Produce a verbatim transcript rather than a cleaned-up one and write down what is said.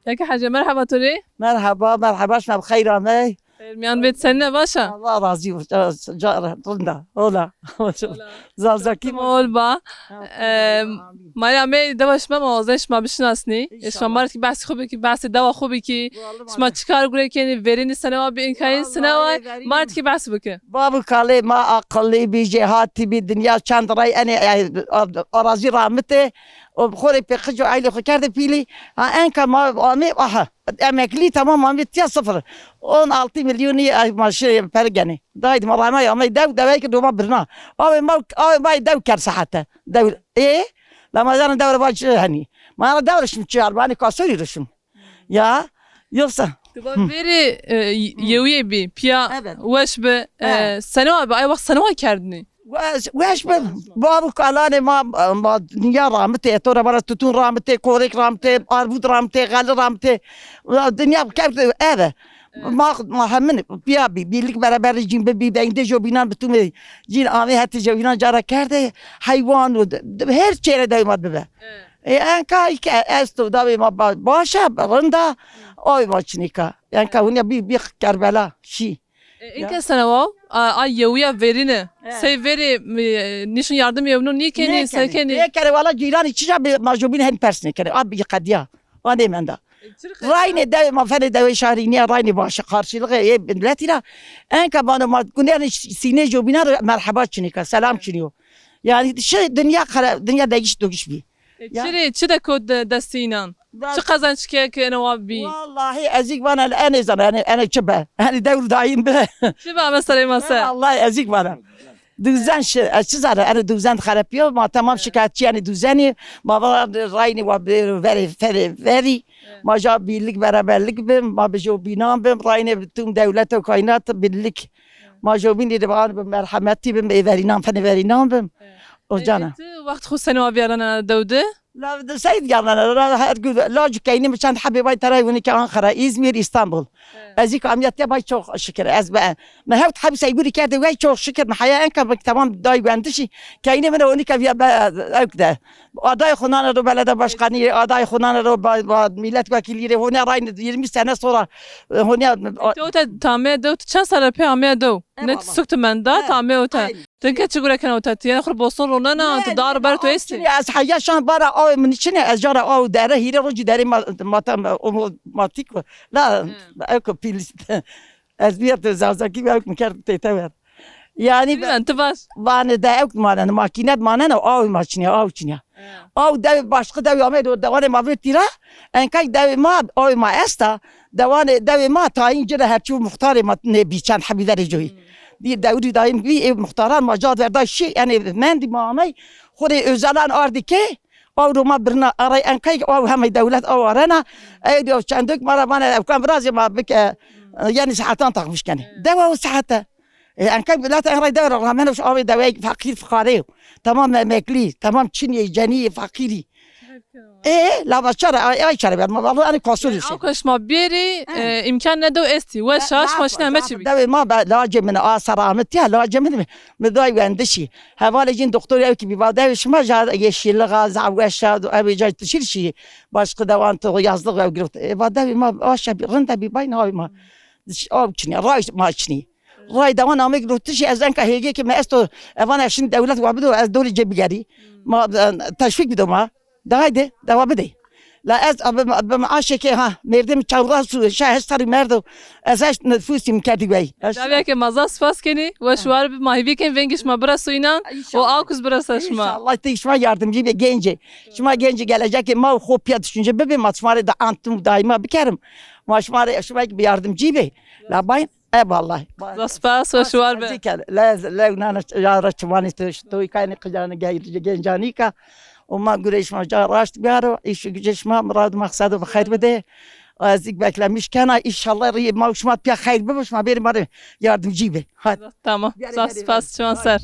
Keke Hece, merheba to rê. Merheba, merheba, şima bi xeyr amey. Xeyr miyan bê, senîn a, baş a? Allah razî bo. Ca, ca, rinda. Ola. Ola. Zazakî. Hol ba. Ha, em, amin. Ma rê amey dewa şima, ma wazay şima bişinasnî. E, şima ma rê kî behsê xo bikî, behsê dewa xo bikî. Vallahi şima çi kar gure kenî, verînî senewa bi, înkayên senewa, ma rê kî behs bikî. Bab û kalê ma aqilî bî, jêhatî bî, dinya çend rey enê, e, arazî ramitê. O xo rê pê qic û eylê xo kerdê pîlî. Ha, enka ma amê, aha, emeklî, tamam, amê tiya, sıfır. On altı milyonî, ay, ma şi per genê. Daydi ma rayma ya, ma dew, dewey ki doma birna. Awe ma, awe ma dew ker sahate. Dew, e? La ma zana dew ra va çi henî. Ma ra dew ra şim çi, arbanî kasori ra şim. Ya, yoksa. Tu va verî, e, y-, yewîye bî, piya weş bi, e, senewa bi, ay wext senewa kerdinî? Weş, weş bi, bav û kalanê ma, ma dinya ramitê, to ra vana tutun ramitê, korêk ramitê, arvûd ramitê, xeli ramitê. Dinya kerd eve. Ma, ma hemin piya bî, birlik beraberî cîn bibî, beyndê jobînan bitumê cîn amê hetê jobînan cara kerdê, heywan û d-, d-, her çêre dewê ma bibe. E, enka ke esto, dawê ma ba-, baş a, rind a, awê ma çinîka. Enka hunya bî, bî Kerbela, şî. E, inke senewa, a, a yewîya verîne. Sey verî, e, nîşin yardim yewno nîkenî, se kenî? Nêkenê, wala cîranî çica bi, ma jobîn hen pers nêkenê. A bî qedîya. A nêmenda. E, çirka. Raynê dewê ma, fenê dewê şarî nîya, raynê baş a, karşılığı ê miletî ra. Enka vano ma gunêrnê sînê jobînan ra merheba çinîka, selam çinîyo. Yanî şi dinya kara, dinya degiş dogiş bî. E, ya. Çi rê, çi de kot de, destê înan? Çi qezenç ke, ke ene wa bî? Wallahî ez îk vana, enê zana, enê, enê çi be? Enê dewr dayîm be. Çi be ame serê ma ser? Wallahî ez îk vana. Dûzen şi, ez çi zana, enê dûzen xerepîyo, ma tamam şikayetçî enê dûzenî, ma va raynê wa bi verê, ferê, verî, ma ja birlik, beraberlik bim, ma bi jobînan bim, raynê bi tüm dewlet û kaynat birlik. Ma jobînî de van bi merhemetî bim, ê verînan, fenê verînan bim. O cana. E, ti wext xo seno avîyarena dew de? La de sey vîyarena, la her gün, la keynî mi çend hebê vay teray, winî ke Ankara, İzmir, İstanbul. Ez îk amiyet ya vay çok şükür. Ez be, mi hewt hebî seybûrî kerdê vay çok şükür. Mi heya enka bik tamam day wendişî. Keynî mi ne winî ke vîya be, ewk de. Aday xo nane ro belediye başkanı, aday xo nane ro ba-, ba-, milletvekili rê, hone rayn yirmi sene sonra, e, hone. Ti ota tame dew, ti çend sere pê ameye dew? Ne ti suk ti menda, tame ota. Ti ke çi gure kena ota ti? Yanî xur boston ronena, ti dar ber tu estî? Ez heya şan bara aw min çine, ez cara aw dere, hîre rocî derê ma, ma tam, o, ma tîk. La, eko pîlis. Ez bîya tu Zazakî ve hukm kerd tête ver. Yanî ben, ti baş. Vanê de ewk maneno, makînet maneno, aw ma çinîya, aw çinîya. Aw dewê başqi dewê amê do, dewanê ma vêrtî ra, enkay dewê ma, aw ma esta, dewanê dewê ma tayîn ci ra, herçî muxtarê ma nêbî, çend hebî verê coyî. Dî dewrî dayîn bî, ê muxtaran ma ca verday şî, enê mendî ma amey, xo rê Özalan ardî ke, Aw Roma birna aray enkay, aw hemey dewlet aw arena. Ey diyor çendok ma ra vane evkan virazê ma bike. Yanî saetan takmış kenê. Dewa o saete. E, enkay milet en ray dewa rameno şu aw dewey fakir fukare yo. Tamam emekli, tamam çinî, cenî, fakirî. E, la va çare, ay, ay çare ver ma vallahi ani kasur. Aw ke şima bêrî, e, îmkan ne dew estî. Weş a, şima şina heme çi bî. Dewê ma be, lacê min a selamet ya, lacê min mi day wendişî. Hevalê cin doktor ew ki bî, va dewê şima ja yeşilliğa, za weş a, ew ca tişir şî, başka dewan to yazlık ew girot. E, va dewê ma aşa bî, rinde bî, bay navê ma. Aw çinî, ray ma çinî. Ray dewan amê girot tişî, ez enka hêgê ki me esto, evan eşin dewlet wa bido, ez dorê cê bigerî. Ma, e, teşvîk bido ma. De haydi, dewa bidê. La ez, abi, abi, aşê ke ha, merdim çewres û şeş serî merdo. Ez heşt nifusî mi kerdî wey. Dawîya ke ma zaf spas kenî, weş war bi, ma hîvî ken vengê şima bireso înan, û aw kuz birese şima. Înşallah, tê şima yardımcı be gencê. Şima gencê gelecekê ma û xo piya düşünce bibê, ma şima rê de antum daima bikerim. Ma şima rê, şima ki bir yardımcı be. La bay. E, vallahi. Zaf spas, weş war be. Lew nana ya ra çimanî to, to hikayeni qijana gel-, gencanîka. O ma gure şima ca raşt biyaro, îş û gücê şima, mirad û maqsedo bi xeyr bide. Ez beklemiş kena, inşallah rê ma şima piya xeyr bibo, şima bêrê ma rê yardımcı be. Hadi. Tamam. Sağ, spas, şima ser.